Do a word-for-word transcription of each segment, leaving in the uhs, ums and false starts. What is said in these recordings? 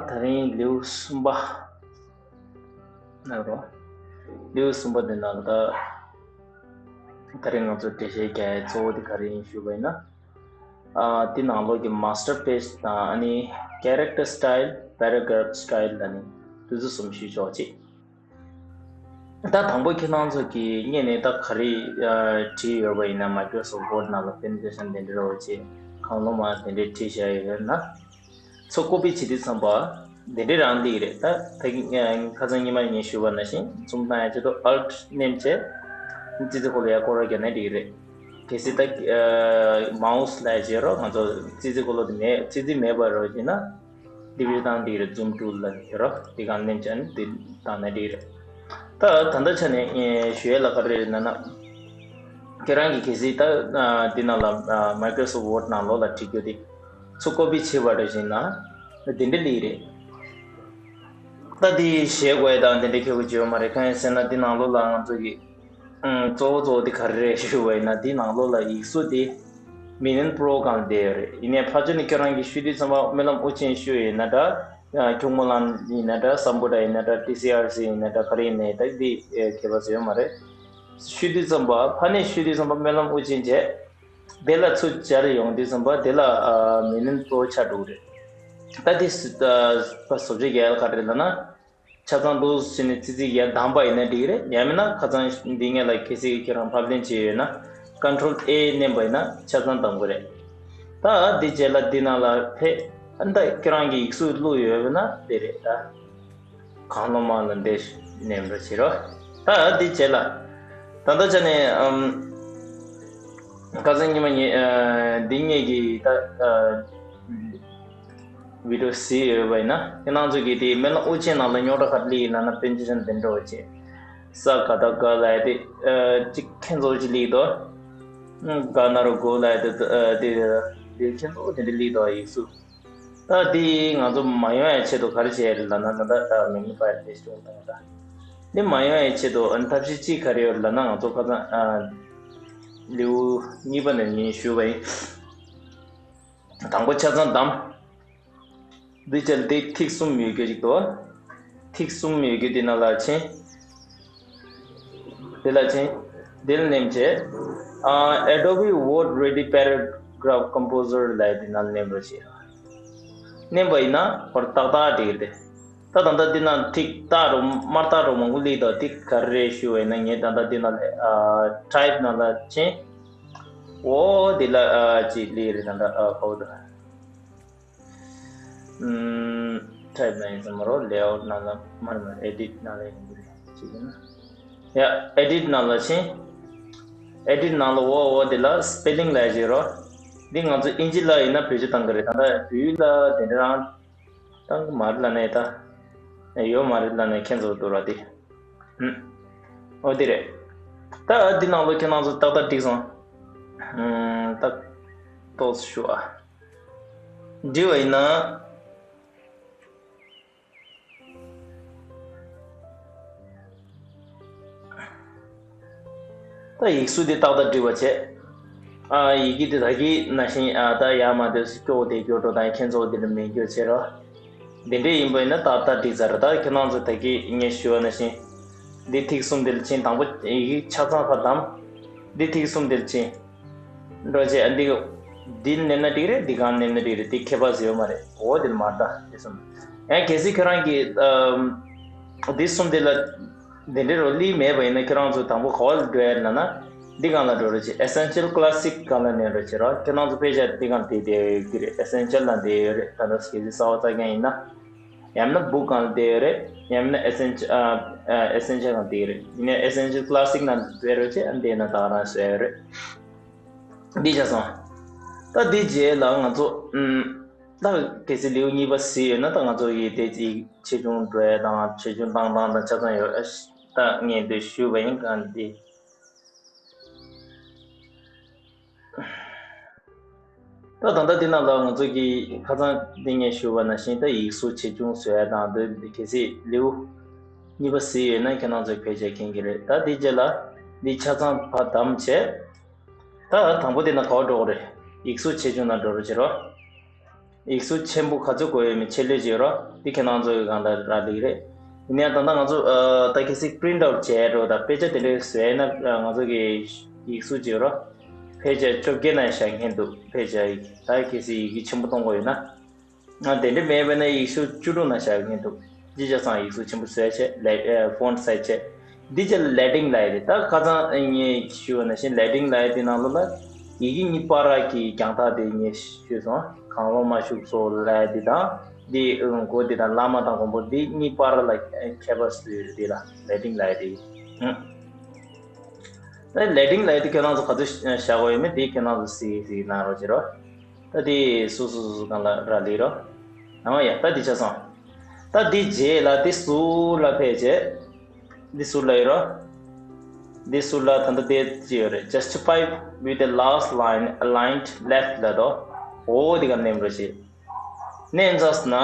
ད་རིང་ལེའུ་གསུམ་པ་ནང་རོ། ལེའུ་གསུམ་པ་དེ་ནང་ད་ད་རིང་ང་ཚོ་འགྲེལ་བཤད་རྒྱག་ཡའི་གཙོ་བོ་དེ་ག་རེ་ཡིན་ཞུས་པ་ཡིན་ན། ཨ་དེ་ནང་ལོགས་ཀྱི་master page དང་ཨ་ནི་character style, paragraph style ལ་ནི་དེ་ཚོ་གསུམ་ཞུས་ཆོག་ཅིག་ད་དང་པོ་ཁྱེད་རང་ཚོ་གིས་སྔོན་ནས་ད་ག་རེ་ཨ་བྲིས་ཡོད་པ་ཡིན་ན། Microsoft Word ནང་ལ་presentation དེ་འདྲ་རོ་ཅེས་གང་ལོ་མ་དེ་འདྲས་བྲིས་བཞག་ཡོད་ན། ཚུར་ཀོ་པི་བྱེད་དུས་ཙམ་པ་དེ་འདྲས་རང་འདི་རེད། ད་ད་གིན་ཁ་སང་ཉི་མ་ངས་ཞུས་པ་ནང་བཞིན་zoom བཏང་ཡ་ཆེད་དུ་Alt མནན་བྱས་ཙི་ཙི་གོ་ལ་ཡ་སྐོར་ར་རྒྱག་ན་འགྲིག་རེད། གལ་སྲིད་ད་ཨ་mouse ལ་བྱེད་རོགས། ང་ཚོ་ཙི་ཙི་གོ་ལ་དེ་མེད། ཙི་ཙི་མེད་པ་རོ་བྱེད་ན་འདི་བི་བཏང་འདི་རེད། zoom tool ལ་ཡོད་རོགས། འདི་གང་མནན་བྱས་ནས་འདི་བཏང་ན་འགྲིག་རེད། ད་ད་ལྟ་ཆ་ནས་ཨེ་ཞུ་ཡས་ལ་ག་རེ་རེད་ན་ན། ཁྱེད་རང་གིས་གལ་སྲིད་ད་ཨ་འདི་ནང་ལ་ཨ་Microsoft Word ནང་ལོགས་ལ་བྲིས་རྒྱུ་དེ་ཚུར་ཀོ་པི་བྱས་པ་རེད་བཞིན་ན་འདི་འདྲ་ལི་རེད། ད་འདི་བཞེས་དགོས་ཡ་དང་འདི་འདྲ་ཁྱད་པར་ཅིག་ཡོད་མ་རེད། གང་ཡིན་ཟེར་ན་འདི་ནང་ལོགས་ལ་ང་ཚོ་གི་ཨང་གཙོ་བོ་གཙོ་བོ་དེ་ག་རེ་རེད་ཞུས་པ་ཡིན་ན། འདི་ནང་ལོགས་ལ་ཡིག་གཟུགས་དེ་Minion Pro སྒང་བསྡད་ཡོད་རེད། ཡིན་ནའི་ཕར་ཕྱོགས་ནས་ཁྱོད་རང་གིས་བཤུས་དུས་ཙམ་པ་སྨོན་ལམ་དབུ་ཅན་བཤུས་ཡིན་ན་འདྲ། ཁྱུང་མོ་ལམ་ཡིན་ན་འདྲ། སམ་བྷོ་ཊ་ཡིན་ན་འདྲ། ཊི་སི་ཨར་སི་ཡིན་ན་འདྲ། ག་རེ་ཡིན་ནའི་ད་འདི་ཁྱད་པར་ཟེར་ཡོད་མ་རེད། བཤུས་དུས་ཙམ་པ་ཕར་ནས་བཤུས་དུས་ཙམ་པ་སྨོན་ལམ་དབུ་ཅན་བྱས། དེ་ལ་ཚུར་སྦྱར་ཡོང་དུས་ཙམ་པ་དེ་ལ་ཨ་Minion Pro ཆགས་འགྲོ་གི་རེད། ད་དེ་སུ་ཨ་བཟོ་བཅོས་རྒྱག་ཡ་ག་རེ་ལབ་ན། ཆ་ཚང་འདུག་ཟེར་ནས་ཙི་ཙི་ཡར་བསྡམས་པ་ཡིན་ན་འགྲིག་གི་རེད། ཡང་མིན་ན་ཁ་སང་འདི་སྔོན་ལ་གལ་སྲིད་ཁྱེད་རང་ཕབ་ལེན་བྱས་ཡོད་ན་Control A མནན་པ་ཡིན་ན་ཆ་ཚང་བསྡམ་གི་རེད། ད་འདི་རྗེས་ལ་འདི་ནང་ལ་ཕེབས། ཨ་ད་ཁྱེད་རང་གི་ཡིག་གཟུགས་བླུགས་ཡོད་ན་དེ་རེད། ད་གང་ལོ་མ་ལ་འདི་མནན་རོགས་བྱེད་རོགས། ད་འདི་རྗེས་ལ་ད་ལྟ་ཆ་ནས་ཨམ་ཁ་སང་ཉི་མ་ངས་ཨ་འདི་ངེད་ཀྱི་ད་ཨ་བི་ཌིའོ་གཟིགས་ཡོད་པ་ཡིན་ན། ཁྱེད་རང་ཚོ་གིས་དེ་སྨོན་ལམ་དབུ་ཅན་ནང་ལ་རྙོག་དྲ་ག་རེ་སླེབས་ཡིན་ན་ན་པན་ཅི་ཅན་དེ་འདྲ་བ་བྱས། ས་ག་ད་ག་ལ་ཡ་དེ་ཨ་གཅིག་ཁྱེད་ཚོ་གཅིག་སླེབས་འདུག་ག་ན་རོ་གོ་ལ་ཡ་དེ་ཨ་དེ་དེ་ཁྱེད་ཚོ་དེ་འདྲ་སླེབས་འདུག་ཡིག་གཟུགས། ད་དེ་ང་ཚོ་མ་ཡོང་ཡ་ཆེད་དུ་ག་རེ་བྱས་རེད་ལབ་ན། ད་ད་ད་magnify དེ་ཞུ་དང་ད་དེ་མ་ཡོང་ཡ་ཆེད་དུ་ཨ་ཐབས་ཤེས་གཅིག་ག་རེ་ཡོད་ལབ་ན། ང་ཚོ་ཁ་སང་ཨ་ལེའུ་གཉིས་པ་ནས་ངས་ཞུས་པ་ཡིན། དང་པོ་ཆ་ཚང་བསྡམས། འདི་བྱས་འདི་ཐིག་གསུམ་ཡོད་རྒྱུ་ཅིག་འདུག་ཐིག་གསུམ་ཡོད་རྒྱུ་འདི་ནང་ལ་ཕྱིན། འདི་ལ་ཕྱིན། འདིར་མནན་བྱས། ཨ་Adobe Word Ready Paragraph Composer ལབ་འདི་ནང་མནན་རོགས་བྱེད། མནན་པ་ཡིན་ན་ཧོར་ཏག་ཏག་འགྲིག་གི་རེད། ད་ད་ལྟ་འདི་ནང་ཐིག་རྟགས་རུ་དམར་རྟགས་རུ་མང་པོ་སླེབས་འདུག་འདི་ག་རེ་རེད་ཞུ་བ་ཡིན་ན། ངས་ད་ལྟ་འདི་ནང་ལ་ཨ་Type ནང་ལ་ཕྱིན། འོ་འདི་ལ་ཨ་ཅིག་སླེབས་རེད། ད་ལྟ་ཨ་ཧོ་ད། ཨམ་Type ནང་ཡིན་ཙམ་མ་རོ། Layout ནང་ལ་མར་མར་Edit ནང་ལ་ཡིན་དགོས་རེད། ཅིག་ཡིན་ན། ཡ་Edit ནང་ལ་ཕྱིན། Edit ནང་ལ་འོ་འོ་དེ་ལ་Spelling ལབ་ཡ་ཅིག་རོ། འདི་ང་ཚོ་ཨིན་ཇི་ལ་ཡིན་ན་བེད་སྤྱོད་བཏང་གི་རེད། ད་ལྟ་བོད་ཡིག་ལ་དེ་འདྲ་རང་བཏང་གི་མ་རེད་ལབ་ནས། ད་ཡོད་མ་རེད་ལབ་ནས་ཁྱེད་ཚོ་འདུག་ར་དེ། ཨུམ། འོ་དེ་རེད། ད་འདི་ནང་ལོགས་ཁྱེད་རང་ཚོ་ཏག་ཏག་འགྲིག་སོང་། ཨུམ། ད་ཏོག་ཙམ་ཞུ་ཨ། འགྲིག་པ་ཡིན་ན། ད་ཡིག་གཟུགས་འདི་ཏག་ཏག་འགྲིག་པ་བྱས། ཨ་ཡི་གེ་འདི་ད་གིན་ནང་བཞིན་ཨ་ད་ཡར་མར་འདི་སྐྱོ་བོ་དེ་སྐྱོ་འགྲོ་དང་། ཁྱེད་ཚོ་འདི་ལ་མེད་སྐྱོ་བྱེད་རོགས། འདི་འདྲས་ཡིན་པ་ཡིན་ན་ཏག་ཏག་འགྲིག་ཚར་རེད། ད་ཁྱེད་རང་ཚོ་ད་གིན་ངས་ཞུས་པ་ནང་བཞིན་འདི་ཐིག་གསུམ་འདི་ལ་ཕྱིན། དང་པོ་ཡི་གེ་ཆ་ཚང་ཕར་བསྡམས། འདི་ཐིག་གསུམ་འདི་ལ་ཕྱིན། འགྲོ་བྱས། ཨ་འདི་འདི་མནན་ན་འགྲིག་རེད། འདི་གང་མནན་ན་འགྲིག་རེད། འདི་ཁྱད་པར་ཟེར་ཡོད་མ་རེད། འོ་འདི་ལ་མར་ད་འདི་གསུམ། ཡང་གལ་སྲིད་ཁྱོད་རང་གིས་ཨམ་འདི་གསུམ་འདི་ལ་འདི་འདྲའི་རོ་ལི་མེད་པ་ཡིན་ན། ཁྱོད་རང་ཚོ་དང་པོ་ག་བ་ལ་འགྲོ་ཡ་ལབ་ན། འདི་སྒང་ལ་འགྲོ་རོགས་བྱེད། Essential Classic སྒང་ལ་མནན་རོགས་བྱེད་རོགས། ཁྱོད་རང་ཚོ་དཔེ་ཆ་འདི་སྒང་བསྡད་བསྡད་ཡོད་ཀྱི་རེད། Essential ནང་བསྡད་ཡོད་རེད། ད་ལྟ་གལ་སྲིད་གསར་པ་ལྟ་མཁན་ཡིན་ན། ཡང་ན་Book སྒང་ལ་བསྡད་ཡོད་རེད། ཡང་ན་Essential ཨ་ཨ་Essential སྒང་བསྡད་ཡོད་རེད། ཡིན་ནའི་Essential Classic ནང་བསྡད་རོགས་བྱེད། ཨ་འདི་ན་ད་ག་རང་བཟོས་ཡོད་རེད། འདི་བྱས་སོང་། ད་འདི་རྗེས་ལ་ང་ཚོ་ཨམ། ད་གལ་སྲིད་ལེའུ་གཉིས་པ་གཟིགས་ཡོད་ན། ད་ང་ཚོ་ཡི་དེ་ཅིག་ཆེ་ཆུང་འགྲོ་ཡ་དང་ཆེ་ཆུང་བཏང་སྟངས་དང་ཆ་ཚང་ཡོད། ཨ་ད་ངས་འདི་ཞུས་པ་ཡིན། གང་འདི། ད་ད་ལྟ་འདི་ནང་ལ་ང་ཚོ་གིས་ཁ་སང་འདི་ངས་ཞུས་པ་ནང་བཞིན་ད་ཡིག་གཟུགས་ཆེ་ཆུང་བཟོ་ཡ་དང་འདི་གལ་སྲིད་ལེའུ་གཉིས་པ་གཟིགས་ཡོད་ན་ཁྱེད་རང་ཚོས་ཕལ་ཆེར་མཁྱེན་གྱི་རེད། ད་འདི་རྗེས་ལ་འདི་ཆ་ཚང་ཕར་བསྡམས་བྱས། ད་དང་པོ་དེ་ན་ག་པར་འགྲོ་དགོས་རེད། ཡིག་གཟུགས་ཆེ་ཆུང་ནང་འགྲོ་རོགས་བྱེད་རོགས། ཡིག་གཟུགས་ཆེན་པོ་ག་ཚོད་དགོས་ཡོད་མེད་ཆེད་ལས་བྱེད་རོགས། འདི་ཁྱེད་རང་ཚོ་གི་སྒང་ལ་རག་ལས་རེད། ཡིན་ནའང་ད་ལྟ་ང་ཚོ་ཨ་ད་གལ་སྲིད་པི་རིན་ཊི་ཨའུཊ་བྱས་འགྲོ་དང་དཔེ་ཆ་དེ་འདྲ་བཟོས་ན་ཨ་ང་ཚོ་གི་ཡིག་གཟུགས་བྱེད་རོགས། ཕལ་ཆེར་བཅོ་བརྒྱད་ན་བཞག་མཁན་འདུག་ཕལ་ཆེར་ཡིག་ད་གལ་སྲིད་ཡི་གེ་ཆེན་པོ་གཏོང་དགོས་ཡོད་ན། ང་དེ་འདྲ་མེད་པ་ན་ཡིག་གཟུགས་བཅུ་དྲུག་ན་བཞག་མཁན་འདུག་ཅི་བྱས་ཙང་ཡིག་གཟུགས་ཆེན་པོ་བཟོས་བྱས་ལེ་ཨ་ཕོན་ཊི་སའི་ཛི་བྱས། འདི་ཅི་ལེ་ཌིང་ལབ་ཡ་དེ་ད་ཁ་སང་ངས་ཞུས་པ་ནང་བཞིན་ལེ་ཌིང་ལབ་ཡ་དེ་ནང་ལོགས་ལ་ཡི་གེ་གཉིས་བར་གྱི་རྒྱང་ཐག་དེ་ངས་ཞུས་སོང་། གང་བ་མ་ཞུགས་སོ་ལབ་ཡ་དེ་དང་། འདི་མགོ་དེ་དང་བླ་མ་དང་མགོན་པོ་འདི་གཉིས་བར་ལ་ཁྱད་པར་སུ་ཡོད་དེ་ལ་ལེ་ཌིང་ལབ་ཡ་དེ། ད་ལེ་ཌིང་ལབ་ཡ་དེ་ཁྱེད་རང་ཚོ་ག་ཚོད་བཞག་དགོས་ཡོད་མེད་དེ་ཁྱེད་རང་ཚོ་གཟིགས་གཟིགས་གནང་རོགས་བྱེད་རོགས། ད་དེ་སུ་སུ་སུ་སྒང་ལ་རག་ལས་རོགས། ཨ་མ་ཡ་ད་འདི་ཆ་སོང་། ད་འདི་རྗེས་ལ་འདི་ཟུར་ལ་ཕེབས་རྗེས། འདི་ཟུར་ལ་ཡོད་རོགས། འདི་ཟུར་ལ་ད་ལྟ་དེ་ཅི་ཡོད་རེད། Justify with the last line aligned left ལབ་དོ། འོ་འདི་ག་ནེམ་རོགས་བྱེད། ནེམ་ཚར་སོང་ན་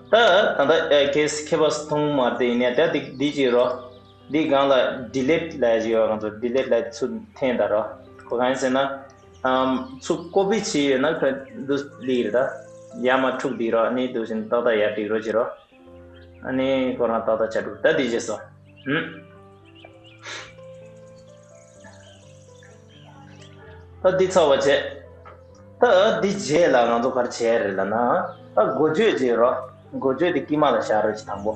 ད་ད་ལྟ་ཨེ་ཁེ་སི་ཁེ་པ་སི་མཐོང་མ་རེད་དེ་ཡིན་ནའི་ད་འདི་འདི་ཅི་ཡོད་རོགས། འདི་སྒང་ལ་ཌི་ལིཊ་ལབ་ཡ་ཅིག་ཡོད། ང་ཚོ་ཌི་ལིཊ་ལབ་ཡ་ཚུར་འཐེན་ད་རོགས། ཁོ་གང་ཡིན་ཟེར་ན། ཨམ་ཚུར་ཀོ་པི་བྱས་ཡོད་ན་ཁོ་འདུག་ལི་རེད་ད། ཡར་མར་འཁྲུག་བསྡད་རོགས། ཨ་ནི་འདུག་བཞིན་ཏག་ཏག་ཡར་སྒྲིག་རོགས་བྱེད་རོགས། ཨ་ནི་ཁོ་རང་ཏག་ཏག་ཆགས་འདུག་ད་འདི་བྱས་སོང་། ཧུམ། ད་འདི་ཚར་བ་བྱས། ད་འདི་རྗེས་ལ་ང་ཚོ་ག་རེ་བྱས་རེད་ལབ་ན། ད་འགོ་བརྗོད་བྱེད་རོགས། འགོ་བརྗོད་འདི་དཀྱིལ་མ་ལ་བཞག་རོགས་བྱེད་དང་པོ།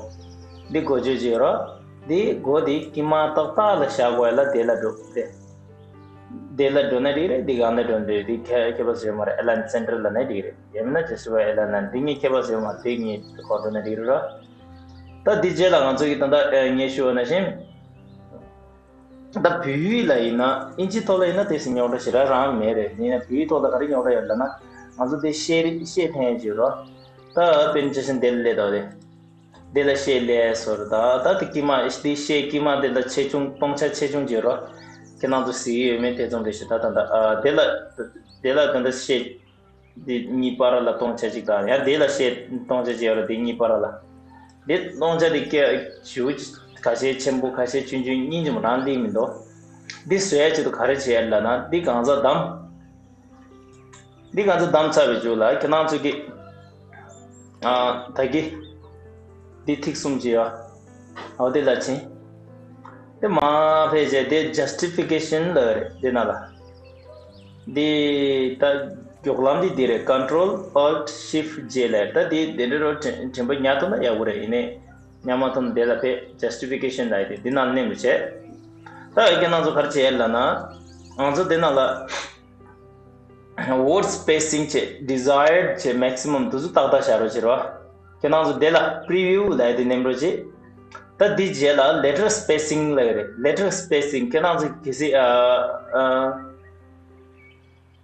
འདི་འགོ་བརྗོད་བྱེད་རོགས། འདི་འགོ་འདི་དཀྱིལ་མ་ཏག་ཏག་ལ་བཞག་དགོས་ལ་དེ་ལ་འགྲོ་དེ། དེ་ལ་འགྲོ་ན་འགྲིག་རེད། འདི་གང་ལ་འགྲོ་ན་འགྲིག་རེད། འདི་ཁྱད་ཁྱད་པར་བཟོས་མ་རེད། ཨེ་ལན་སེན་ཊར་ལ་ནས་འགྲིག་རེད། ཡང་མིན་ན་ཇི་སི་བ་ཨེ་ལན་ལ་འདི་གཉིས་ཁྱད་པར་བཟོས་མ་རེད། འདི་གཉིས་ཁོ་འགྲོ་ན་འགྲིག་རེད་རོ། ད་འདི་རྗེས་ལ་ང་ཚོ་གི་ད་ལྟ་ངས་ཞུ་བ་ནང་བཞིན། ད་བོད་ཡིག་ལ་ཡིན་ན་ཨིན་ཇི་ཐོག་ལ་ཡིན་ན་དེ་སྲིད་རྙོག་དྲ་ཞེ་དྲག་རང་མེད་རེད། ཡིན་ན་བོད་ཡིག་ཐོག་ལ་ག་རེ་རྙོག་དྲ་ཡོད་ལབ་ན། ང་ཚོ་དེ་ཤད་ཤད་འཐེན་ཡ་བྱེད་རོ། ད་དཔེར་ན་ཆ་བཞིན་དེ་ལ་སླེབས་དོ་རེད། དེ་ལ་ཤད་ལས་སོར་ད་ད་དེ་དཀྱིལ་མ་དེ་ཤད་དཀྱིལ་མ་དེ་ལ་ཆེ་ཆུང་སྟོང་ཆ་ཆེ་ཆུང་བྱེད་རོ། ཁྱེད་རང་ཚོ་གཟིགས་ཡོད་མེད་དེ་ཙམ་རེ་ཞུ། ད་ད་ད་ཨ་དེ་ལ་དེ་ལ་ད་ད་ཤད། འདི་གཉིས་བར་ལ་སྟོང་ཆ་གཅིག་དང་ཡང་འདི་ལ་ཤད་སྟོང་ཆ་གཅིག་ཡོད་རེད། འདི་གཉིས་བར་ལ། འདི་སྟོང་ཆ་འདི་སྐད་ཞུ་ཁ་ཤས་ཆེན་པོ་ཁ་ཤས་ཆུང་ཆུང་གཉིས་ཀྱི་མ་རང་ལི་མི་འདུག་འདི་བཟོ་ཡ་ཆེད་དུ་ག་རེ་བྱེད་ཡ་ལབ་ན། འདི་གང་ཚ་བསྡམ། འདི་གང་ཚ་བསྡམ་ཚར་བའི་མཇུག་ལ་ཁྱེད་རང་ཚོ་གི་ཨ་ད་གི་འདི་ཐིག་གསུམ་བྱེད་ཡ། འོ་འདི་ལ་ཕྱིན། དེ་མ་ཕེ་བྱས་དེ་ཇ་སི་ཊི་ཕི་ཀེ་ཤན་ལ་རེད། དེ་ན་ལ་འདི་ད་མགྱོགས་ལམ་འདི་འདི་རེད། Control Alt Shift J ལ་ད་འདི་དེ་འདྲ་རོ་དྲན་པ་ཉར་ཐུབ་ན་ཡག་པོ་རེད། ཡིན་ནའི་ཉར་མ་ཐུབ་ན་དེ་ལ་ཕེ་ཇ་སི་ཊི་ཕི་ཀེ་ཤན་ལ་དེ་འདི་ན་ནེམ་བྱས། ད་ཨེ་ཀེ་ནང་ཚོ་ག་རེ་བྱས་ལབ་ན། ང་ཚོ་དེ་ན་ལ། Word spacing བྱས། Desired བྱས། Maximum དེ་ཚོ་ཏག་ཏག་བཞག་རོགས་བྱེད་རོགས། ཁྱེད་རང་ཚོ་དེ་ལ་Preview ལབ་ཡ་དེ་ནེམ་རོགས་བྱེད། ད་འདི་རྗེས་ལ་Letter Spacing ལབ་ཡ་རེད། Letter Spacing ཁྱེད་རང་ཚོ་གལ་སྲིད་ཨ་ཨ་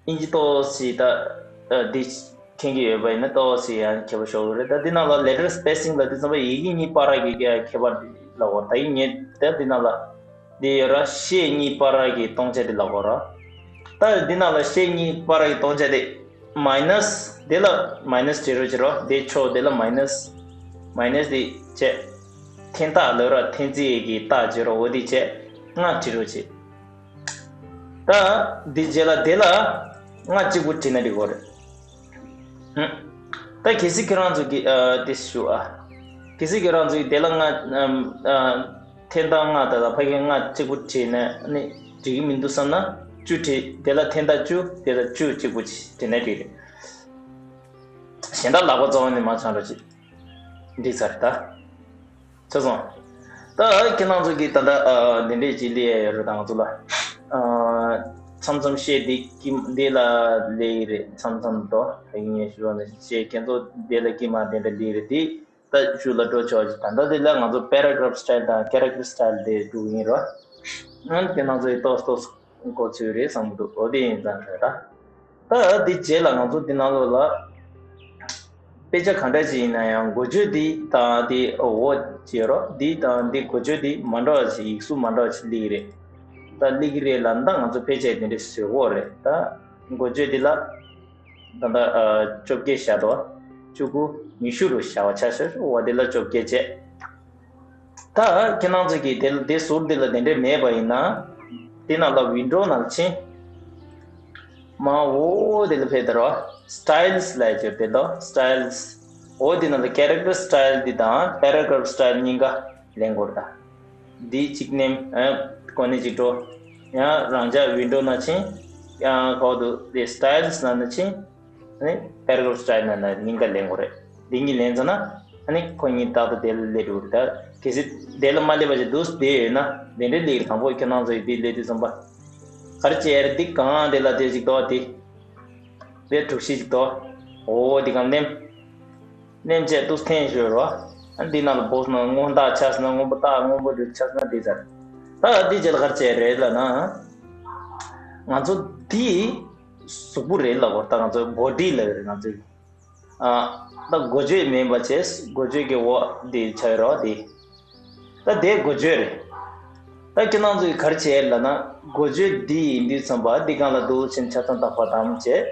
ཨིན་ཇི་ཏོག་ཙམ་ད་ཨ་འདི་མཁྱེན་གྱི་ཡོད་པ་ཡིན་ན་ཏོག་ཙམ་ཡང་ཁྱད་པར་ཤོར་གི་རེད། ད་འདི་ནང་ལ་Letter Spacing ལབ་དུས་ཙམ་པ་ཡི་གེ་གཉིས་བར་གྱི་ཁྱད་པར་ལབ་དགོས། ད་ཡིན་ངེས་ད་འདི་ནང་ལ། འདི་ཡོད་ར། ཤད་གཉིས་བར་གྱི་སྟོང་ཆ་དེ་ལབ་དགོས་ར། ད་འདི་ནང་ལ་ཤད་གཉིས་བར་གྱི་སྟོང་ཆ་དེ་མའི་ནས་དེ་ལ་མའི་ནས་བྲིས་རོགས་བྱེད་རོགས། དེ་ཕྱོགས་དེ་ལ་མའི་ནས། མའི་ནས་དེ་བྱས། འཐེན་རྟགས་ལབ་ར། འཐེན་རྩིས་ཀྱི་རྟགས་བྱེད་རོགས། འོ་དེ་བྱས་ལྔ་བྲིས་རོགས་བྱེད། ད་འདི་རྗེས་ལ་དེ་ལ་ལྔ་གཅིག་པུ་བྲིས་ན་འགྲིག་གོ་རེད། ཧུམ། ད་གལ་སྲིད་ཁྱེད་རང་ཚོ་གི་ཨ་དེ་ཞུ་ཨ། གལ་སྲིད་ཁྱེད་རང་ཚོ་གི་དེ་ལ་ལྔ་ཨམ་ཨ་འཐེན་རྟགས་ལྔ་དང་ཕ་གི་ལྔ་གཅིག་པུ་བྲིས་ན་ནི་འགྲིག་གི་མི་འདུག་བསམ་ན་བཅུ་བྲིས། དེ་ལ་འཐེན་རྟགས་བཅུ། དེ་ལ་བཅུ་གཅིག་པུ་བྲིས་ན་འགྲིག་རེད། གཞན་དག་ལག་པ་རྩ་བ་ནས་མ་འཆང་རོགས་བྱེད། འགྲིག་ཚར་རེད་ད། ཚར་སོང་། ད་ཁྱེད་རང་ཚོ་གིས་ད་ལྟ་ཨ་འདི་འདྲས་ཅིག་ལས་ཡ་ཡོད་རེད། ད་ང་ཚོ་ལ་ཨ་མཚམས་མཚམས་ཤད་འདི་ཀི་འདི་ལ་ལས་ཡི་རེད། མཚམས་མཚམས་དོ་ད་ཡིན་ངས་ཞུ་བ་ནི་ཤད་ཁྱེད་ཚོ་འདི་ལ་ཀི་མ་འདི་འདྲ་ལས་རེད། འདི་ད་ཞུ་ལ་འགྲོ་ཆོག་ཅིག་ད་ལྟ་འདི་ལ་ང་ཚོ་Paragraph Style དང་Character Style དེ་འགྲོ་གི་ཡིན་རོ། ཨ་ཁྱེད་རང་ཚོ་ཡི་ཏོག་ཏོག་གོ་ཚོད་རེད་བསམ་གི་འདུག་འོ་དེ་ཡིན་ཙང་རེད་ད། ད་འདི་རྗེས་ལ་ང་ཚོ་འདི་ནང་ལོགས་ལ་དཔེ་ཆ་གང་འདྲ་ཅིག་ཡིན་ན་ཡང་འགོ་བརྗོད་འདི་དང་འདི་འོ་བྱེད་རོགས། འདི་དང་འདི་འགོ་བརྗོད་འདི་མ་འདྲ་བ་ཞིག་ཡིག་གཟུགས་མ་འདྲ་བ་ཞིག་སླེབས་ཀྱི་རེད། ད་སླེབས་ཀྱི་རེད་ལབ་ན་ད་ང་ཚོ་དཔེ་ཆ་འདི་འདྲ་བཟོ་དགོས་རེད། ད་འགོ་བརྗོད་འདི་ལ་ད་ལྟ་བཅོ་བརྒྱད་བཞག་འདུག་བཅུ་དགུ་ཉི་ཤུ་རུ་བཞག་པ་ཆ་བཞག་འོ་འདི་ལ་བཅོ་བརྒྱད་བྱས། ད་ཁྱེད་རང་ཚོ་གིས་དེ་དེ་ཟུར་འདི་ལ་དེ་འདྲས་མེད་པ་ཡིན་ན། དེ་ནང་ལ་ཝིན་ཌོ་ནང་ཕྱིན། མ་འོ་དེ་ལ་ཕེབས་དར་བ། Styles་ལ་ཡོད་དེ་དོ། Styles། འོ་དེ་ནང་ལ་character style་འདི་དང་paragraph style་གཉིས་ཀ་ལེན་དགོས་རེད་ད། འདི་གཅིག་ནེམ། ཨ། གོ་ནས་གཅིག་འགྲོ། ཡང་རང་ཅག་window་ནང་ཕྱིན། ཡང་གོ་དུ་དེ་styles་ནང་ནས་ཕྱིན། ཨ་ནི་paragraph style་ནང་ནས་གཉིས་ཀ་ལེན་དགོས་རེད། འདི་གཉིས་ལེན་ཚར་ན། ཨ་ནི་ཁོ་གཉིས་ཏག་ཏག་དེ་ལ་སླེབས་འགྲོ་རེད་ད། གལ་སྲིད་དེ་ལ་མ་སླེབས་པ་ཞིག་འདུག་དེ་ཡོད་ན་དེ་འདྲའི་ལེགས་དང་པོ་ཁྱོད་རང་ཚོ་ཡི་དེ་སླེབས་དུས་ཙམ་པ། ག་རེ་བྱས་རེད། འདི་གང་དེ་ལ་དེ་ཅིག་དོ་དེ། དེ་གྲུ་བཞི་ཅིག་དོ། འོ་འདི་གང་ནེམ། ནེམ་བྱས་དུས་འཐེན་ཞོར་རོ། ཨ་འདི་ནང་ལ་བོགས་ན་སྔོན་རྟགས་ཆགས་ན་སྔོན་པོ་རྟགས་སྔོན་པོ་རིགས་ཆགས་ན་འདི་ཚར། ད་འདི་རྗེས་ལ་ག་རེ་བྱས་རེད་ལབ་ན། ང་ཚོ་འདི་གཟུགས་པོ་རེད་ལབ་དགོས་ད། ང་ཚོ་body་ལབ་རེད་ང་ཚོ། ཨ། ད་འགོ་བརྗོད་མིན་པ་བྱས། འགོ་བརྗོད་ཀྱི་འོག་འདི་ཆགས་ཡོད་རོ་འདི། ད་དེ་འགོ་བརྗོད་རེད། ད་ཁྱེད་རང་ཚོས་ག་རེ་བྱས་ལབ་ན། འགོ་བརྗོད་འདི་ཡིན་དུས་ཙམ་པ་འདི་སྒང་ལ་འདུག་ཕྱིན་ཆ་ཚང་དག་པ་དམ་བྱས།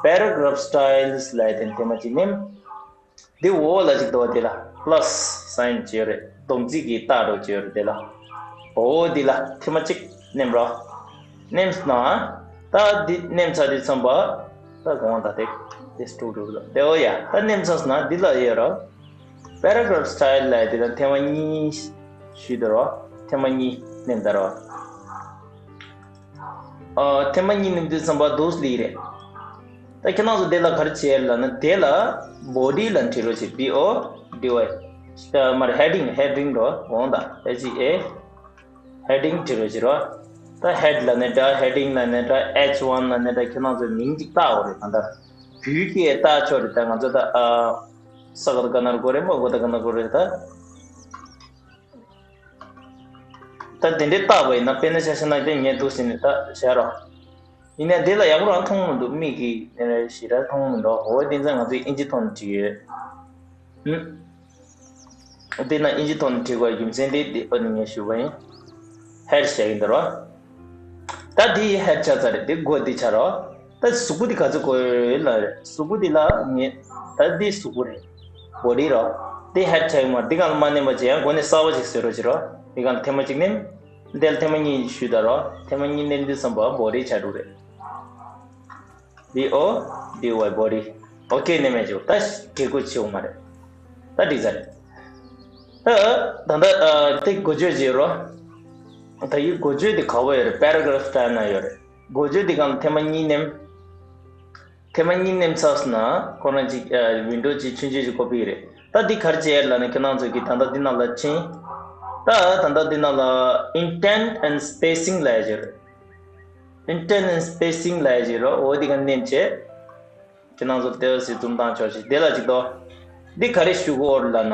paragraph styles་ལབ་དེ་དེ་མ་ཅིག་ནེམ། འདི་འོག་ལ་ཅིག་འདུག་དེ་ལ་plus sign་བྱས་ཡོད་རེད། སྡོམ་རྩིས་ཀྱི་རྟགས་འདྲ་བོ་བྱས་ཡོད་རེད་དེ་ལ། འོ་འདི་ལ་ཐེངས་མ་གཅིག་ནེམ་རོ། ནེམ་སོང་ན། ད་འདི་ནེམ་ཚར་དུས་ཙམ་པ། ད་གང་ད་དེ་དེ་སྤྲུག་སྤྲུག་ལ་དེ་འོ་ཡ། ད་ནེམ་ཚར་སོང་ན་འདི་ལ་ཡོད་རོ། paragraph style་ལབ་དེ་ལ་ཐེངས་མ་གཉིས་ཞུས་དེ་རོ། ཐེངས་མ་གཉིས་ནེམ་ད་རོ། ཨ། ཐེངས་མ་གཉིས་ནེམ་དུས་ཙམ་པ་འདུག་ལེགས་རེད། ད་ཁྱེད་རང་ཚོ་དེ་ལ་ག་རེ་བྱས་ལབ་ན། དེ་ལ་body་ལ་འབྲི་རོགས་བྱེད། B O D Y། ཨ། མར་heading heading་རོ་འོང་ད། H E A heading་འབྲི་རོགས་བྱེད་རོ། ད་head་ལབ་ནའི་འདྲ། heading་ལབ་ནའི་འདྲ། H one་ལབ་ནའི་འདྲ། ཁྱེད་རང་ཚོས་མིང་གཅིག་བཏགས་འོ་རེད། ད་ལྟ་བོད་སྐད་བཏགས་ཆོག་རེད། ད་ང་ཚོ་ད། ཨ། ས་ག་ད་ག་ན་རུ་གོ་རེད། མོ་གོ་ད་ག་ན་གོ་རེད་ད། ད་དེ་འདྲའི་བཏགས་པ་ཡིན་ན་དཔེར་ན་ཆ་བཞག་ན་དེ་ངས་འདུག་ཟེར་ནས་ད་བཞག་རོགས། ཡིན་ནའི་དེ་ལ་ཡག་པོ་རང་མཐོང་མི་འདུག་མིག་གིས་དེ་འདྲ་ཞེ་དྲག་མཐོང་མི་འདུག་འོ་དེ་ཚོ་ང་ཚོས་ཨིན་ཇི་ཐོག་ནས་བྲིས་ཡོད། ཧུམ། དེ་ན་ཨིན་ཇི་ཐོག་ནས་བྲིས་དགོས་རྒྱུ་མཚན་དེ་དེ་ཨ་ནི་ངས་ཞུས་པ་ཡིན། head་བྱས་ཡིན་ད་རོ། ད་དེ་head་ཆགས་ཚར་རེད། དེ་མགོ་དེ་ཆགས་རོ། ད་གཟུགས་པོ་དེ་ག་ཚོད་དགོས་ལ་རེད། གཟུགས་པོ་དེ་ལ་ངས་ད་དེ་གཟུགས་པོ་རེད། body་རོ། དེ་head་ཆགས་ཡོད་མ་རེད། དེ་གང་ལ་མ་ནེམ་པ་བྱས། ཡང་མགོ་ནས་གསར་པ་ཅིག་བཟོས་རོགས་བྱེད་རོ། དེ་གང་ལ་ཐེངས་མ་གཅིག་ནེམ། འདི་ལ་ཐེངས་མ་གཉིས་ཞུས་ད་རོ། ཐེངས་མ་གཉིས་ནེམ་དུས་ཙམ་པ་body་ཆགས་འགྲོ་རེད། B O D Y body། okay་ནེམ་བྱས། ད་གེ་གོ་ཆེ་བོ་མ་རེད། ད་འགྲིག་ས་རེད། ད་ད་ད་དེ་འགོ་བརྗོད་བྱེད་རོ། ད་ཡི་འགོ་བརྗོད་དེ་ག་བ་ཡོད་རེད། paragraph style་ན་ཡོད་རེད། འགོ་བརྗོད་དེ་གང་ལ་ཐེངས་མ་གཉིས་ནེམ། ཐེངས་མ་གཉིས་ནེམ་ཚར་སོང་ན་ཁོ་རང་ཅིག་ཨ། window་ཅིག་ཆུང་ཆུང་ཅིག་ཁོ་ཕིག་རེད། ད་འདི་ག་རེ་བྱས་ལབ་ན། ཁྱེད་རང་ཚོ་གིས་ད་ལྟ་འདི་ནང་ལ་ཕྱིན། ད་ད་ལྟ་འདི་ནང་ལ་indent and spacing་ལབ་ཡ་ཅིག་རེད། indent and spacing་ལབ་ཡ་ཅིག་རེད། འོ་འདི་ག་ནེམ་བྱས། ཁྱེད་རང་ཚོ་དེ་སི་འཛུམ་མདངས་ཆོག་ཅིག་དེ་ལ་ཅིག་དོ། འདི་ག་རེ་ཞུ་དགོས་ལབ་ན།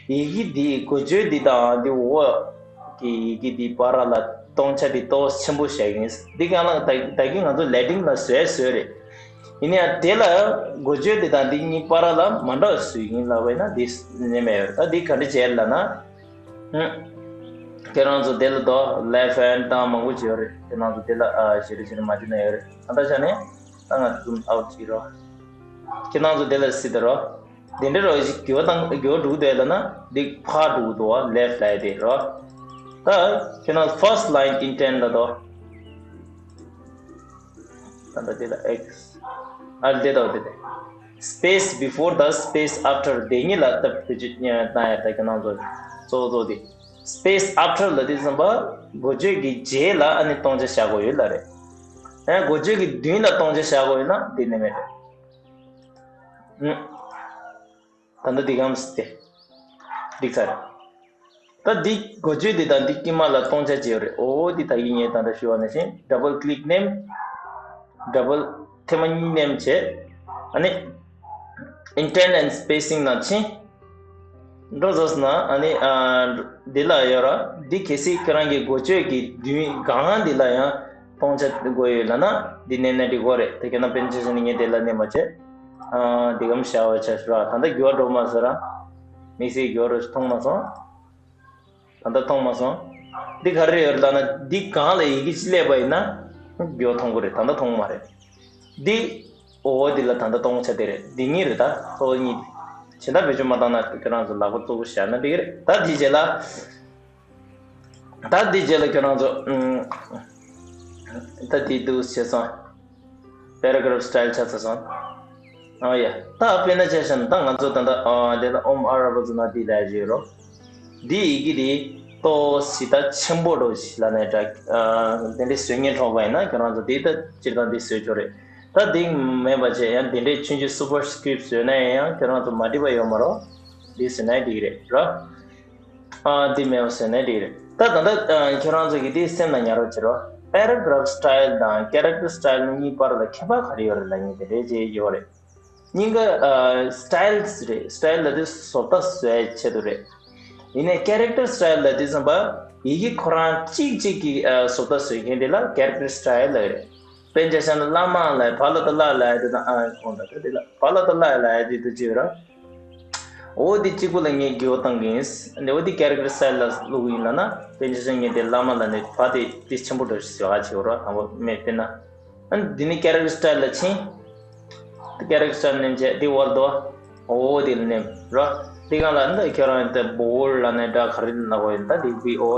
ཡི་གེ་འདི་འགོ་བརྗོད་འདི་དང་འདི་འོག་གི་ཡི་གེ་འདི་བར་ལ་སྟོང་ཆ་འདི་ཏོག་ཆེན་པོ་བཞག་ཡིན། འདི་གང་ལ་ད་ད་གིན་ང་ཚོ་leading་ལ་བཟོས་བཟོས་རེད། ཡིན་ཡང་དེ་ལ་འགོ་བརྗོད་འདི་དང་འདི་གཉིས་བར་ལ་མ་འདྲ་བ་བཟོས་ཡིན་ལབ་པ་ཡིན་ན་འདི་ནི་མེད་ཡོད། ད་འདི་ག་འདྲ་བྱས་ལབ་ན། ཧུམ། ཁྱེད་རང་ཚོ་དེ་ལ་དོ་left hand་དང་མང་པོ་བྱས་ཡོད་རེད། ཁྱེད་རང་ཚོ་དེ་ལ་ཨ་ཞེ་རེ་ཞེ་རེ་མ་བྱས་ན་ཡོད་རེད། ཨ་ད་ཆ་ནས་ད་ང་zoom out་བྱེད་རོགས། ཁྱེད་རང་ཚོ་དེ་ལ་སྲིད་དོ་རོ། དེ་འདྲ་རོ་ཞིག་འགྱུར་བ་དང་འགྱུར་བ་འགྲོ་གི་འདུག་ལབ་ན་འདི་ཕར་འགྲོ་གི་འདུག་བ། left་ལབ་ཡ་དེ་རོ། ད་ཁྱེད་རང་first line indent་ལ་དོ། ད་ལྟ་དེ་ལ་X། ཨ་དེ་དང་དེ་དེ། space before་དང་space after་དེ་གཉིས་ལ་སྟབས་བདེ་ཅིག་བཏང་ཡ། ད་ཁྱེད་རང་ཚོ་གཙོ་བོ་གཙོ་བོ་དེ། space after་ལབ་དུས་ཙམ་པ་འགོ་བརྗོད་ཀྱི་རྗེས་ལ་ཨ་ནི་སྟོང་ཆ་བཞག་དགོས་ཡོད་ལབ་རེད། ཨ་འགོ་བརྗོད་ཀྱི་མདུན་ལ་སྟོང་ཆ་བཞག་དགོས་ཡོད་ན་དེ་ནི་མེད་རེད། ཨུ། ད་ལྟ་འདི་གམ་སྟེ། འགྲིག་ཚར། ད་འདི་འགོ་བརྗོད་འདི་དང་འདི་དཀྱིལ་མ་ལ་སྟོང་ཆ་བྱས་ཡོད་རེད། འོ་འདི་ད་གིན་ངས་ད་ལྟ་ཞུས་པ་ནང་བཞིན་double click་ནེམ། double་ཐེངས་མ་གཉིས་ནེམ་བྱས། ཨ་ནི་indent and spacing་ལ་ཕྱིན། འགྲོ་ཟེར་ན་ཨ་ནི་ཨ་འདི་ལ་ཡོད་ར། འདི་གལ་སྲིད་ཁྱེད་རང་གི་འགོ་བརྗོད་ཀྱི་མདུན་སྒང་འདི་ལ་ཡང་སྟོང་ཆ་དགོས་ཡོད་ལབ་ན་འདི་ནེམ་ན་འགྲིག་གི་རེད། དེ་ཁྱེད་རང་དཔེར་ན་ཆ་བཞག་ན་ངས་དེ་ལ་ནེམ་མ་བྱས། ཨ་འདི་གམ་བཞག་པ་ཆ་ཞུ་ར། ད་ལྟ་འགྱུར་བ་འགྲོ་མ་སོང་ར། དམིགས་བསལ་འགྱུར་བ་མཐོང་མ་སོང་། ད་ལྟ་མཐོང་མ་སོང་། འདི་ག་རེ་ཡོད་ལབ་ན་འདི་སྒང་ལ་ཡི་གེ་ཅིག་སླེབས་པ་ཡིན་ན་འགྱུར་བ་མཐོང་གི་རེད། ད་ལྟ་མཐོང་མ་རེད། འདི་འོ་འདི་ལ་ད་ལྟ་སྟོང་ཆ་དེ་རེད། འདི་གཉིས་རེད། ད་གཙོ་བོ་གཉིས་དེ། བྱེད་ཐབས་བེད་སྤྱོད་མ་བཏང་ན་ཁྱོད་རང་ཚོ་ལག་པ་གཙོ་བོ་བཞག་ན་འགྲིག་གི་རེད། ད་འདི་རྗེས་ལ། ད་འདི་རྗེས་ལ་ཁྱོད་རང་ཚོ་ཨུམ། ད་འདི་འདུག་བྱས་སོང་། paragraph style ཆགས་ཚར་སོང་། ཨ་ཡ། ད་དཔེར་ན་ཆ་བཞག་ན་ད་ང་ཚོ་ད་ལྟ་ཨ་དེ་ལ་ཨོམ་ཨ་ར་པ་ཛ་ན་ཏི་ལབ་ཡོད་རོ། འདི་ཡི་གེ་དེ་ཏོག་ཙམ་ད་ཆེན་པོ་འདྲ་ཞིག་ལབ་ན་འདྲ། ཨ་དེ་འདྲའི་བཟོ་མཁན་འཕྲོག་པ་ཡིན་ན་ཁྱོད་རང་ཚོ་དེ་ད་སྤྱིར་བཏང་དེ་བཟོས་ཆོག་རེད། ད་དེ་མེད་པ་བྱས་ཡང་དེ་འདྲའི་ཆུང་ཆུང་superscript བཟོས་ན་ཡང་ཁྱོད་རང་ཚོ་མ་འགྲིག་པ་ཡོད་མ་རེད། འདི་བཟོས་ན་འགྲིག་རེད་ར། ཨ་འདི་མེད་པ་བཟོས་ན་འགྲིག་རེད། ད་ད་ལྟ་ཨ་ཁྱོད་རང་ཚོ་གིས་འདི་སེམས་ལ་ཉར་རོགས་བྱེད་རོགས། paragraph style དང་character style གཉིས་བར་ལ་ཁྱད་པར་ག་རེ་ཡོད་རེད་ལབ་མཁན་དེ་འདྲའི་ཅིག་ཡོད་རེད། གཉིས་ཀ་ཨ་styles རེད། style ལབ་དུས་བཟོ་ལྟ་བཟོ་ཡའི་ཆེད་དུ་རེད། ཡིན་ནའི་character style ལབ་དུས་ཙམ་པ་ཡི་གེ་ཁོ་རང་གཅིག་གཅིག་གི་ཨ་བཟོ་ལྟ་བཟོ་མཁན་དེ་ལ་character style ལབ་རེད། དཔེར་ན་ཆ་བཞག་ན་བླ་མ་ལབ་བ་ལ་ཏ་བླ་ལབ་ཡ་དེ་དང་ཨ་ཁོང་ད་དེ་ལ་བ་ལ་ཏ་བླ་ལབ་ཡ་དེ་དུ་ཅིག་ཡོད་ར། འོ་དེ་གཅིག་པུ་ལ་ངས་དགེ་བ་བཏང་གི་ཡིན། འོ་དེ་character style ལ་བླུག་གི་ཡིན་ལབ་ན་དཔེར་ན་ཆ་བཞག་ན་ངས་དེ་བླ་མ་ལབ་ནས་བ་དེ་དེ་ཆེན་པོ་འདྲ་ཞིག་བཟོ་ཡ་ཅིག་ཡོད་ར། དང་པོ་མེད་དཔེར་ན། ཨ་འདི་ནི་character style ལ་ཕྱིན། character style མནན་བྱས་འདི་བར་དུ། འོ་འདི་ལ་མནན་རོ། འདི་གང་ལ་འདི་ཁྱོད་རང་འདི་bold ལབ་ནས་འདྲ་ག་རེ་ལབ་དགོས་ཡིན་ད་འདི་B O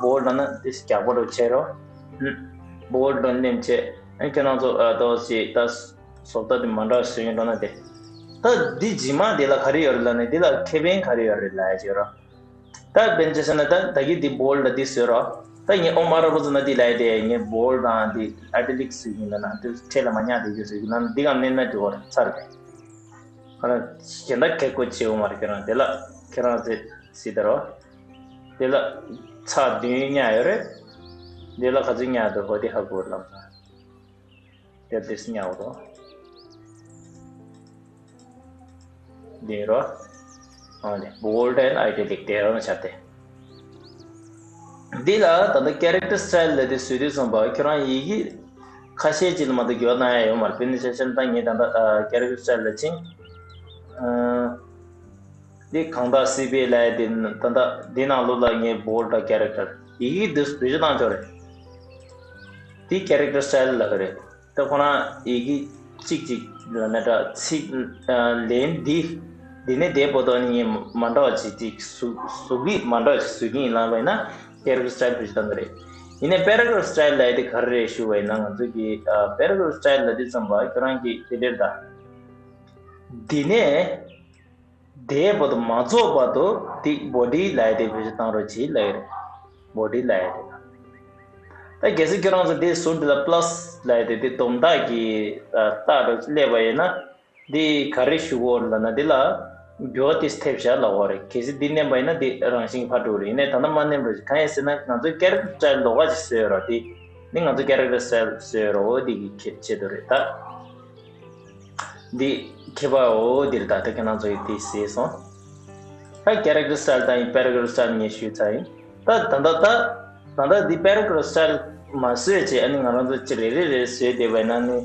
bold ལབ་ན་འདི་རྒྱགས་པ་རུ་བྱས་རོ། bold ལ་མནན་བྱས་ཨ་ཁྱོད་རང་ཚོ་ཨ་ཏོག་ཅིག་ད་བཟོ་ལྟ་འདི་མ་འདྲ་བཟོས་ཡིན་འགྲོ་ན་དེ། ད་འདི་རྗེས་མ་འདི་ལ་ག་རེ་ཡོད་རེད་ལབ་ནས་འདི་ལ་ཁེ་ཕན་ག་རེ་ཡོད་རེད་ལབ་ཡ་ཅིག་རོ། ད་དཔེར་ན་ཆ་བཞག་ན་ད་ད་གིན་འདི་bold ལ་འདི་བཟོས་རོ། ད་ངས་ཨོམ་ཨ་ར་པ་ཛ་ན་ཏི་ལབ་ཡ་དེ་ངས་bold དང་འདི་italic བཟོས་ཡིན་ལབ་ན་འདི་ཕྲད་ལ་མ་ཉག་དེ་གི་བཟོས་ཡིན་ལབ་ན་འདི་གང་མནན་ན་འགྲིག་གོ་རེད་ཚར་རེད། ཁོ་རང་གཞན་དག་ཁེ་ཁོ་བྱེད་འོང་མ་རེད། ཁྱེད་རང་དེ་ལ་ཁྱེད་རང་ཚེ་སྲིད་ད་རོ། དེ་ལ་ཚགས་བདུན་ཉག་ཡོད་རེད། དེ་ལ་ག་ཚོད་ཉག་འདུག་གོ་དེ་ཧ་གོ་རེད་ལབ་ན། དེ་དེ་སི་ཉག་རོ། འདི་རོ། ཨ་ནི་bold and italic དེ་རང་བྱ་སྟེ། འདི་ལ་ད་ལྟ་character style ལབ་དེ་བཟོས་དུས་ཙམ་པ་ཁྱོད་རང་ཡི་གེ་ཁ་ཤས་ཅིག་ལ་མ་གཏོགས་འགྱུར་བ་གཏོང་ཡ་ཡོད་མ་རེད། དཔེར་ན་ཆ་བཞག་ན་ད་ངས་ད་ལྟ་ཨ་character style ལ་ཕྱིན། ཨ་འདི་གང་ལྟར་སི་པི་ལབ་ཡ་དེ་ད་ལྟ་འདི་ནང་ལོགས་ལ་ངས་bold དང་character ཡི་གེ་འདི་བེད་སྤྱོད་བཏང་ཆོག་རེད། འདི་character style ལབ་ཀྱི་རེད། ད་ཁོ་རང་ཡི་གེ་གཅིག་གཅིག་ལ་ན་འདྲ་ཚིག་ཨ་ལན་འདི། འདི་ནས་དེ་བར་དུ་ནི་ངས་མ་འདྲ་བ་ཅིག་ཅིག་གཟུགས་གཟུགས་ཀྱིས་མ་འདྲ་བ་ཅིག་བཟོ་གི་ཡིན་ལབ་པ་ཡིན་ན་character style བེད་སྤྱོད་གཏང་གི་རེད། ཡིན་ནའི་paragraph style ལབ་ཡ་དེ་ག་རེ་རེད་ཞུ་བ་ཡིན་ན་ང་ཚོ་གི་ཨ་paragraph style ལབ་དུས་ཙམ་པ་ཁྱོད་རང་གིས་དེ་འདྲར་ད། འདི་ནས། དེའི་བར་དུ་མ་རྫོགས་བར་དུ་འདི་body ལབ་ཡ་དེ་བེད་སྤྱོད་བཏང་རོགས་གྱིས་ལབ་ཡ་རེད། body ལབ་ཡ་དེ་ད། ད་གལ་སྲིད་ཁྱོད་རང་ཚོ་འདི་ཟུར་འདི་ལ་plus ལབ་ཡ་དེ་འདི་སྡོམ་རྟགས་ཀྱི་ཨ་རྟགས་རུ་སླེབས་པ་ཡིན་ན་འདི་ག་རེ་ཞུ་དགོས་ལབ་ན་འདི་ལ་འགྱུར་བ་ཏོག་ཙམ་ཐེབས་བཞག་ལབ་དགོས་རེད། གལ་སྲིད་འདི་མནན་པ་ཡིན་ན་འདི་རང་བཞིན་གྱིས་ཕར་འགྲོ་གི་རེད། ཡིན་ནའི་ད་ལྟ་མ་མནན་པ་རེད། གང་ཡིན་ཟེར་ན་ང་ཚོའི་character style ལོགས་ཀ་ཅིག་བཟོས་ཡོད་རེད། འདི་འདི་ང་ཚོ་character style བཟོས་ཡོད་རེད། འོ་འདི་གི་ཁྱད་ཆོས་དུ་རེད་ད། འདི་ཁྱད་པར་འོ་འདིར་ད་ལྟ་ཁྱེད་རང་ཚོ་ཡིས་འདི་ཟེར་སོང་། ད་character style དང་paragraph style ངས་ཞུས་ཚར་ཡིན། ད་ད་ད་ད་ད་ད་འདི་paragraph style མ་བཟོས་བྱས་ཨ་ནི་ང་རང་ཚོ་ཅི་རེ་རེ་རེ་བཟོས་བསྡད་པ་ཡིན་ན་ནི་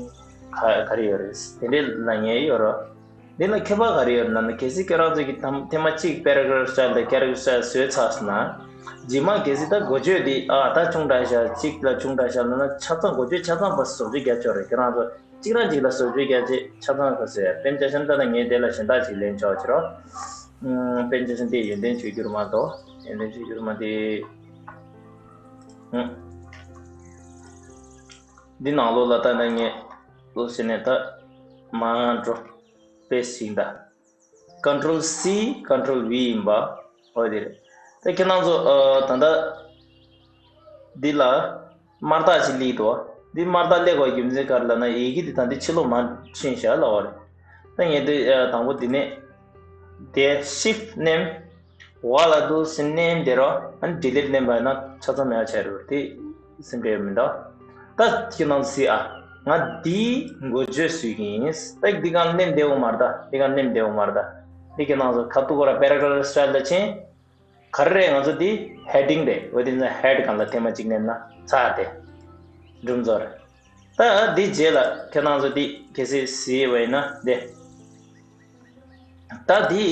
ག་ག་རེ་ཡོད་རེད། དེ་འདྲའི་ལབ་མཁན་ཡོད་རེད། འདི་ལ་ཁྱད་པར་ག་རེ་ཡོད་རེད་ན་ནི་གལ་སྲིད་ཁྱེད་རང་ཚོ་གིས་ཐམ་ཐེངས་མ་གཅིག་paragraph style དང་character style བཟོས་ཚར་སོང་ན། རྗེས་མ་གལ་སྲིད་ད་འགོ་བརྗོད་འདི་ཨ་ད་ཆུང་དྲགས་ཤག་གཅིག་ལ་ཆུང་དྲགས་ཤག་ལབ་ན་ཆ་ཚང་འགོ་བརྗོད་ཆ་ཚང་པ་བཟོ་བཅོས་རྒྱག་ཆོག་རེད། ཁྱེད་རང་ཚོ། གཅིག་རང་གཅིག་ལ་བཟོ་བཅོས་རྒྱག་ཆེད་ཆ་ཚང་ག་ཟེར། དཔེར་ན་ཆ་བཞག་ན་ད་ལྟ་ངས་དེ་ལ་གཞན་དག་ཅིག་ལེན་ཆོག་ཅེས་རོ། ཨུམ། དཔེར་ན་ཆ་བཞག་ན་དེ་ཡོན་ཏན་བཅོས་བསྒྱུར་མ་གཏོགས་ཡོན་ཏན་བཅོས་བསྒྱུར་མ་དེ། ཨུམ། འདི་ནང་ལོགས་ལ་ད་ལྟ་ངས་ལོ་ཟེར་ནས་ད་མ་འགྲོ། དཔེ་ཞིག་ད། Control C Control V ཡིན་པ། འོ་དེ་རེད། ད་ཁྱེད་རང་ཚོ་ཨ་ད་ལྟ་འདི་ལ་དམར་རྟགས་ཅིག་སླེབས་འདུག་འདི་དམར་རྟགས་སླེབས་པའི་རྒྱུ་མཚན་ག་རེ་ལབ་ན་ཡི་གེ་འདི་ད་འདི་ཕྱི་ལོགས་མར་ཕྱིན་བཞག་ལབ་པ་རེད། ད་ངས་འདི་ཨ་དང་པོ་འདི་ནས་དེ་shift མནན། འོག་ལ་འདུག་སེ་མནན་དེ་རོ། ཨ་ནི་delete མནན་པ་ཡིན་ན་ཆ་ཚང་མེད་པ་ཆགས་རེད། དེ་སེམས་ཁྲལ་མི་འདུག་ད་ཁྱེད་རང་ཚོ་གཟིགས་ཨ། ང་འདིའི་འགོ་བརྗོད་བཟོས་ཀྱི་ཡིན། ད་འདི་གང་མནན་བདེ་པོ་མ་རེད་ད། འདི་གང་མནན་བདེ་པོ་མ་རེད་ད། འདི་ཁྱེད་རང་ཚོ་ཁ་ཐུག་གོ་ར་paragraph style ལ་ཕྱིན། ག་རེ་རེད། ང་ཚོ་འདི་heading རེད། འོ་དེ་ཚོ་head སྒང་ལ་ཐེངས་མ་གཅིག་མནན་ན་ཚར་ཏེ། སྒྲུབ་རྫོགས་རེད། ད་འདི་རྗེས་ལ་ཁྱེད་རང་ཚོ་འདི་གལ་སྲིད་གཟིགས་པ་ཡིན་ན་འདི། ད་འདི་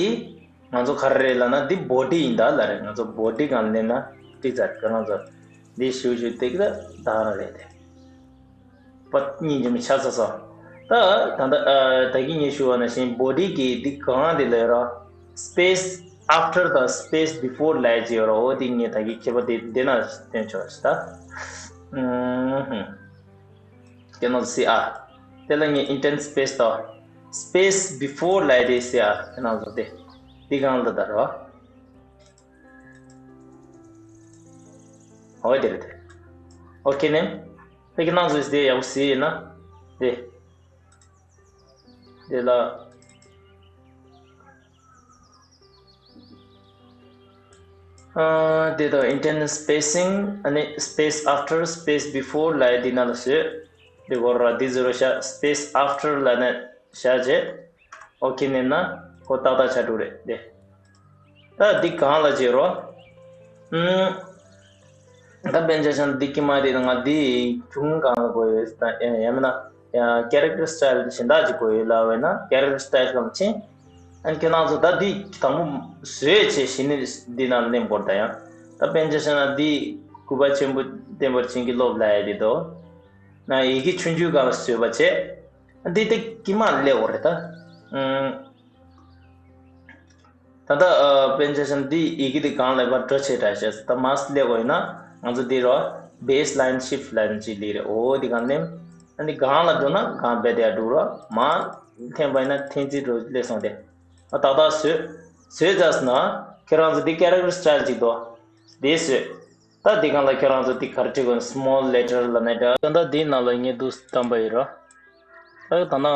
ང་ཚོ་ག་རེ་རེད་ལབ་ན་འདི་body ཡིན་ད་ལབ་རེད། ང་ཚོ་body སྒང་ལ་མནན་ན་འགྲིག་ཚར། ཁྱེད་རང་ཚོ་འདི་ཞུ་ཞུ་ཏིག་ད་ད་རང་རེད་དེ། པ་སྙིང་རྗེ་མོ་ཆགས་ཚར་སོང་། ད་ད་ད་ཨ་ད་གིན་ངས་ཞུ་བ་ནང་བཞིན་body གི་འདི་གང་འདི་ལ་ཡོད་ར། space after དང་space before ལབ་ཀྱི་ཡོད་ར། འོ་དེ་ངས་ད་གིན་ཁྱད་པར་དེ་འདི་ན་སྟོན་ཆོག་ཤི་ད། ཨུམ་ཧུམ། ཁྱེད་རང་ཚོ་གཟིགས་ཨ། དེ་ལ་ངས་indent space དང་space before ལབ་དེ་ཟེར་ཡ་ཁྱེད་རང་ཚོ་དེ་འདི་གང་ལ་ད་རོ། ཨོ་དེ་རེད་དེ། ཨོ་ཁེ་ནེམ། དེ་ཁྱེད་རང་ཚོས་དེ་ཡག་པོ་ཟེར་ཡིན་ན་དེ། དེ་ལ། ཨ། དེ་དང་indent spacing ཨ་ནི་space after space before ལབ་ཡ་འདི་ནང་ལ་བཟོས། དེ་སྐོར་ར་འདི་བཟོ་རོ་ཤ་space after ལབ་ནས་བཞག་རྗེས། ཨོ་ཁེ་ནས་ན་ཁོ་ཏག་ཏག་ཆ་འགྲོ་རེད་དེ། ད་འདི་གང་ལ་བྱེད་རོ། ཨུམ། ད་དཔེ་ཆ་བཞག་ན་འདི་ཀྱི་མ་རེད་ང་འདི་ཁྱུང་གང་ལ་གོ་ཡོད་ད་ཡང་མིན་ན་ཡང་character style གཞན་དག་ཅིག་གོ་ཡོད་ལབ་བས་ན་character style ལ་མ་ཕྱིན། ཨན་ཁྱེད་རང་ཚོ་ད་འདི་དང་པོ་བཟོས་བྱས་གཞི་ནས་འདི་ནང་ལེན་བོར་ད་ཡང་ད་དཔེ་ཆ་བཞག་ན་འདི་སྐུ་པ་ཆེན་པོ་བསྟན་པར་བྱིན་གྱིས་རློབས་ལབ་ཡ་འདི་དོ། ན་ཡི་གེ་ཆུང་ཆུང་སྒང་ལ་བཟོས་པ་བྱས། འདི་དེ་ཀྱི་མ་ལས་འོ་རེད་ད། ཨུམ། ད་ལྟ་ཨ། དཔེ་ཆ་བཞག་ན་འདི་ཡི་གེ་འདི་གང་ལེགས་པར་འགྲོ་བྱེད་དྲ་ཞེས་ད་མར་སླེབས་དགོས་ཡིན་ན་ང་ཚོ་འདི་རོ་baseline shift ལབ་ཅིག་ལི་རེད་འོ་འདི་གང་ནེམ། ཨ་འདི་གང་ལ་འགྲོ་ན་གང་རྦད་དེ་འགྲོ་རོ་མར་འཐེན་པ་ཡིན་ན་འཐེན་རྩིས་འགྲོ་སླེབས་སོང་སྟེ། ཨ་ཏག་ཏག་བཟོས། བཟོས་ཚར་སོང་ན་ཁྱེད་རང་ཚོ་འདི་character style ཅིག་འདུག་འདི་བཟོས། ད་འདི་གང་ལ་ཁྱེད་རང་ཚོ་འདི་ག་རེ་བྲིས་དགོས་ན་small letter ལབ་ནས་འདྲ། ད་ལྟ་འདི་ནང་ལ་ངས་འདུག་བཏང་པ་ཡིན་རོ། ད་ད་ན་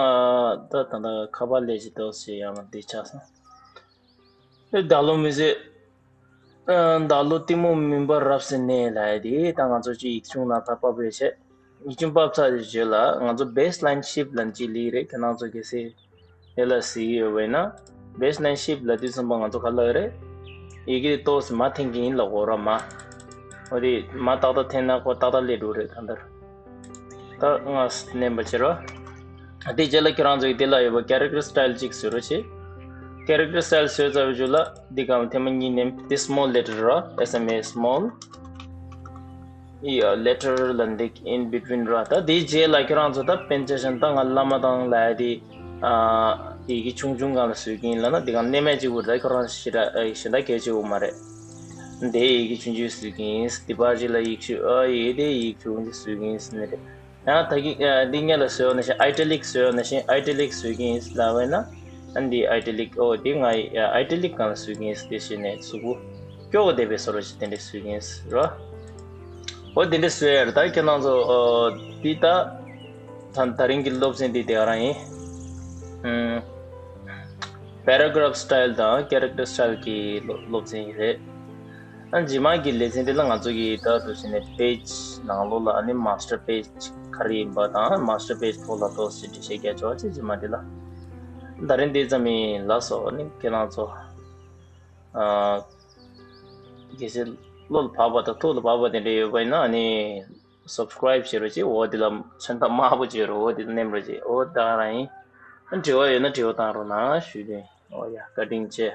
ད་ད་ད་ཁ་པར་ལས་ཅིག་འདུག་ཞེས་ཡང་འདི་ཆགས་སོང་། ཨེ་བདག་བློ་མི་བཟོད། ཨ། བདག་བློ་གཏི་མུག་མུན་པ་རབ་སེ་ནས་ལབ་ཡ་དེ་ད་ང་ཚོ་ཅིག་ཡིག་ཆུང་ནང་ད་ཕབ་ཡོད་བྱས། ཡིག་ཆུང་ཕབ་ཚར་རྗེས་ལ་ང་ཚོ་baseline shift ལབ་ཅིག་ལི་རེད་ཁྱེད་རང་ཚོ་གལ་སྲིད་དེ་ལ་གཟིགས་ཡོད་པ་ཡིན་ན། baseline shift ལབ་དུས་ཙམ་པ་ང་ཚོ་ག་ལ་ཡོད་རེད། ཡི་གེ་ཏོག་ཙམ་མར་འཐེན་གྱི་ཡིན་ལ་འོ་ར་མ། འོ་དེ་མར་ཏག་ཏག་འཐེན་ན་ཁོ་ཏག་ཏག་སླེབས་འགྲོ་རེད་ད་འདིར། ད་ང་མནན་པ་བྱེད་རོགས། དེ་རྗེས་ལ་ཁྱེད་རང་ཚོ་གི་དེ་ལ་ཡོད་པ་character style གཅིག་བཟོ་རོགས་བྱེད། character style བཟོས་ཚར་བའི་རྗེས་ལ་འདི་གང་ཐེངས་མ་གཉིས་ནས་དེ་small letter རོ། S M A small ཡི་letter ལ་འདི་in between རོ། ད་དེའི་རྗེས་ལ་ཁྱེད་རང་ཚོ་ད་དཔེ་ཆ་བཞག་ན་ད་ང་བླ་མ་དང་ལབ་ཡ་དེ་ཨ་ཡི་གེ་ཆུང་ཆུང་སྒང་ལ་བཟོས་ཀྱི་ཡིན་ལབ་ན་འདི་གང་གནས་མལ་གཅིག་པུར་ད་ཁྱེད་རང་ཞེ་དྲག་ཨ་ཞེ་དྲག་གལ་ཆེ་བོ་མ་རེད། འདི་ཡི་གེ་ཆུང་ཆུང་བཟོས་ཀྱི་ཡིན། འདི་པར་གཅིག་ལ་ཡིག་ཆུང་ཨ་ཡི་དེ་ཡིག་ཆུང་ཆུང་བཟོས་ཀྱི་ཡིན་ཟེར་ནི་རེད། ཡང་ད་གི་ཨ་འདི་སྔོན་ལ་བཟོས་པ་ནང་བཞིན་italic བཟོས་པ་ནང་བཞིན་italic བཟོས་ཀྱི་ཡིན་ལབ་པ་ཡིན་ན། ཨ་འདི་italic ཨོ་འདི་ང་ཡི་ཨ་italic སྒང་ལ་བཟོས་ཀྱི་ཡིན་དེ་བྱས་ནས་གཟུགས་པོ་སྐྱོ་བོ་བསྡད་པའི་བཟོ་འདྲ་ཞིག་དེ་འདྲས་བཟོས་ཀྱི་ཡིན་རོ། ཨོ་དེ་འདྲས་བཟོས་ཡ་རེད། ད་ཁྱེད་རང་ཚོ་ཨོ་འདི་ད་ད་ད་རིང་གི་སློབ་ཚན་འདི་དེ་ག་རང་ཡིན། ཨུམ། paragraph style དང་character style གི་སློབ་སློབ་ཚན་ཡིན་རེད། ཨ་རྗེས་མ་གི་ལེ་ཚན་དེ་ལ་ང་ཚོ་གིས་ད་དུ་བྱས་ནས་page ནང་ལོགས་ལ་ཨ་ནི་master page ག་རེ་ཡིན་པ་དང་master page ཐོག་ལ་ཏོག་ཙམ་འགྲེལ་བཤད་རྒྱག་ཆོག་ཅེས་རྗེས་མ་དེ་ལ། ད་རིང་འདི་ཙམ་ཡིན་ལགས་སོ། ཨ་ནི་ཁྱེད་རང་ཚོ་ཨ་གལ་སྲིད་བློ་ལ་བབས་པ་དང་ཐུགས་ལ་བབས་པ་དེ་འདྲ་ཡོད་པ་ཡིན་ན་ཨ་ནི་subscribe བྱེད་རོགས་བྱེད། འོ་དེ་ལ་མཚོན་རྟགས་དམར་པོ་བྱེད་རོགས། འོ་དེ་ལ་མནན་རོགས་བྱེད། འོ་ད་ག་རང་ཡིན། ཨ་དྲི་བ་ཡོད་ན་དྲི་བ་བཏང་རོགས་གནང་ཞུས་ཏེ། འོ་ཡ་བཀའ་དྲིན་ཆེ།